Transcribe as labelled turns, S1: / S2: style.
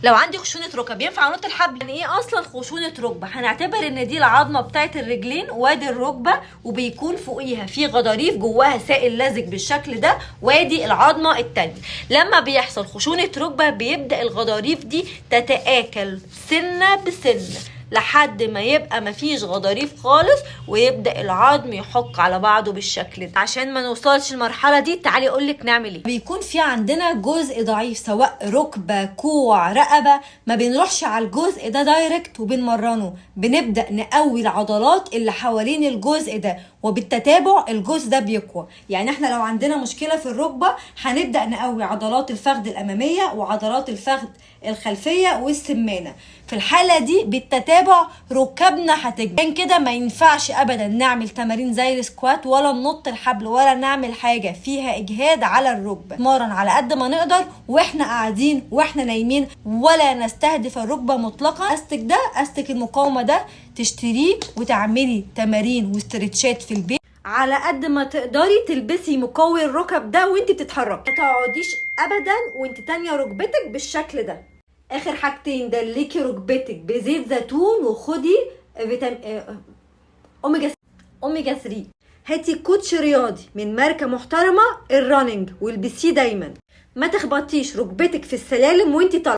S1: لو عندي خشونة ركب ينفع انط الحبل؟ يعني ايه اصلا خشونة ركبه؟ هنعتبر ان دي العظمة بتاعت الرجلين وادي الركبة، وبيكون فوقيها في غضاريف جواها سائل لزج بالشكل ده، وادي العظمة التانية. لما بيحصل خشونة ركبه بيبدا الغضاريف دي تتآكل سنة بسنة لحد ما يبقى مفيش غضاريف خالص، ويبدا العظم يحك على بعضه بالشكل ده. عشان ما نوصلش المرحلة دي تعالي اقولك نعمل ايه. بيكون في عندنا جزء ضعيف سواء ركبه، كوع، رقبة، ما بنروحش على الجزء ده direct وبنمرنه، بنبدا نقوي العضلات اللي حوالين الجزء ده، وبالتتابع الجزء ده بيقوى. يعني احنا لو عندنا مشكلة في الركبة هنبدا نقوي عضلات الفخذ الامامية وعضلات الفخذ الخلفية والسمانه. في الحالة دي بالتتابع ركبنا هتكبر. عشان كده ما ينفعش ابدا نعمل تمارين زي ال squat ولا ننط الحبل ولا نعمل حاجة فيها اجهاد على الركبة. نتمرن على قد ما نقدر واحنا قاعدين واحنا نايمين، ولا نستهدف الركبة مطلقا. استك ده، استك المقاومة ده تشتريه وتعملي تمارين و stretch ات في البيت على قد ما تقدري. تلبسي مقوي الركب ده وانت بتتحركي، ما تقعديش ابدا وانت تانية ركبتك بالشكل ده. اخر حاجتين، دلكي ركبتك بزيت زيتون وخدي فيتامين اوميجا 3. هاتي كوتش رياضي من ماركة محترمه ال running والبسيه دايما. ما تخبطيش ركبتك في السلالم وانت طالعه.